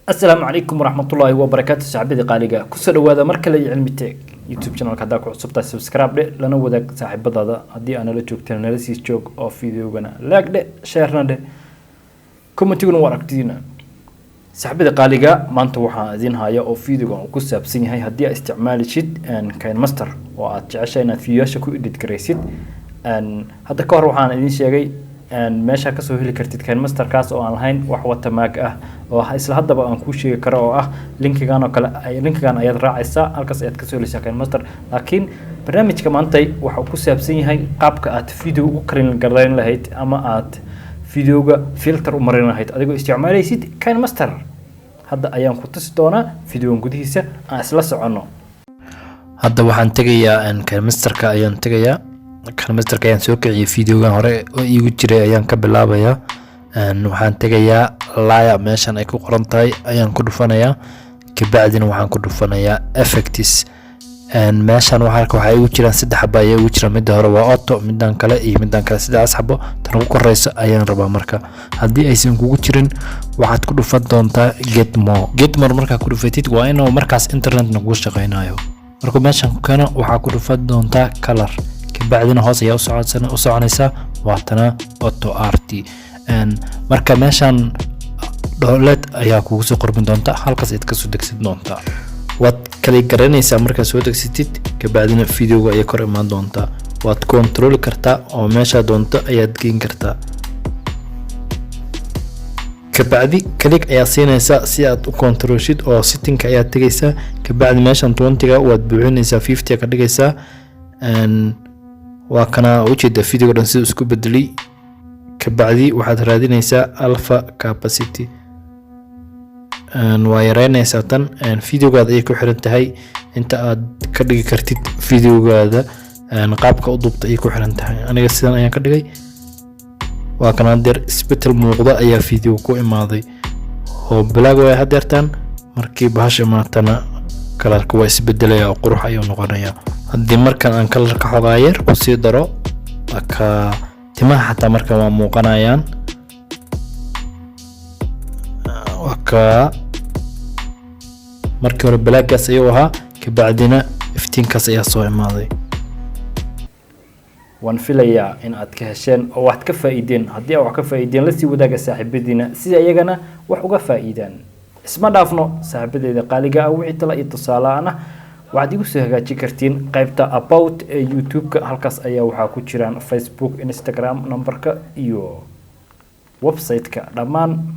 Asalaamu calaykum waraxmatullaahi wabarakaatu. Saaxiibadii qaaliga, kusoo dhawaada mar kale iyo Cilmi Tech YouTube channelka. Haddaa ku cusubtahay, subscribe dhe, lana wadaag saaxiibadaada. Haddii aa nala joogtana, nala sii joog oo videogana like dhe, sharena dhe, commentiguna waa aragtidiina. Saaxiibada qaaliga, maanta waxaan idin haya oo videogan uu ku saabsan yahay haddii aad isticmaalishid KineMaster oo aad jeceshahay inaad videoyaasha ku edit garaysid. Hadda ka hor waxaan idin sheegay meesha kasoo heli kartid KineMasterkaas oo aan lahayn wax watermark ah, oo isla haddaba aan kuu sheegi karo, oo ah linkigan oo kale. Linkigan ayaad raacaysaa, halkaas ayaad kasoo helaysaa KineMaster. Laakiin barnaamijka maantay waxa uu ku saabsan yahay qaabka aad video ugu karin garayn lahayd ama aad videoga filter u marin lahayd adigoo isticmaalaysid KineMaster. Hadda ayaan ku tusi doonaa videogan gudihiisa, aan isla soconno. Hadda waxaan tegayaa KineMasterka ayaan tegayaa. KineMasterka ayaan soo kiciyay, videogan hore oo iigu jiray ayaan ka bilaabayaa. Waxaan tegayaa layer, meeshan ay ku qoran tahay ayaan ku dhufanayaa. Kabacdina waxaan ku dhufanayaa effects. Meeshan waxaa igu jiraan saddex xabo ayaa igu jira. Midda hore waa auto, midan kale iyo midan kale, saddexdaas xabo. Tan ugu koreysa ayaan rabaa. Marka haddii aysan kugu jirin, waxaad ku dhufan doontaa get more. Get more markaa ku dhufatid, waa inuu markaas internetna kugu shaqeynayo. Markuu meeshan ku keeno, waxaa ku dhufan doontaa color. Kabacdina hoos ayaa u soconaysaa, waatana auto rt. Marka meeshan download ayaa kugu soo qormi doonta, halkaas ayaad kasoo degsan doontaa. Waad kala garanaysaa markaad soo degsatid. Kabacdina videoga ayay kor imaan doontaa, waad controli kartaa oo meeshaa doonto ayaad geyn kartaa. Kabacdi click ayaa siinaysaa si aad u controlshid oo settingka ayaad tegaysaa. Kabacdi meeshan 20-ga waad buuxinaysaa, 50 ka dhigaysaa. Waa kana, ujeeda videoga dhan siduu isku bedelay. Kabacdi waxaad raadinaysaa alpha capacity, waa yareynaysaa tan. Videogaada ayay ku xiran tahay inta aad ka dhigi kartid videogaada, qaabka u duubta ayay ku xiran tahay. Aniga sidan ayaan ka dhigay. Waa kan, hadeer isbetel muuqda ayaa video ku imaaday oo black waay hadeertan. Markii bahasha imaatana, colorka waa isbedelaya oo qurux ayuu noqonayaa. Haddii markan aan colorka xogaa yar kusii daro, ka timaha xataa markan waa muuqanayaan. Waa ka, markii hore blackgaas ayuu ahaa, kabacdina iftiinkaas ayaa soo imaaday. Waan filayaa in aad ka hesheen oo waxaad ka faa'iideen. Haddii aad wax ka faa'iideen, la sii wadaaga saaxiibadiina sida iyagana wax uga faa'iidaan. Isma dhaafno, saaxiibadeeda qaaliga ah. Wixii tala iyo tusaale ah waxaad igu soo hagaajin kartiin qaybta about ee YouTube-ka. Halkaas ayaa waxaa ku jiraan Facebook, Instagram, numberka iyo website-ka dhammaan.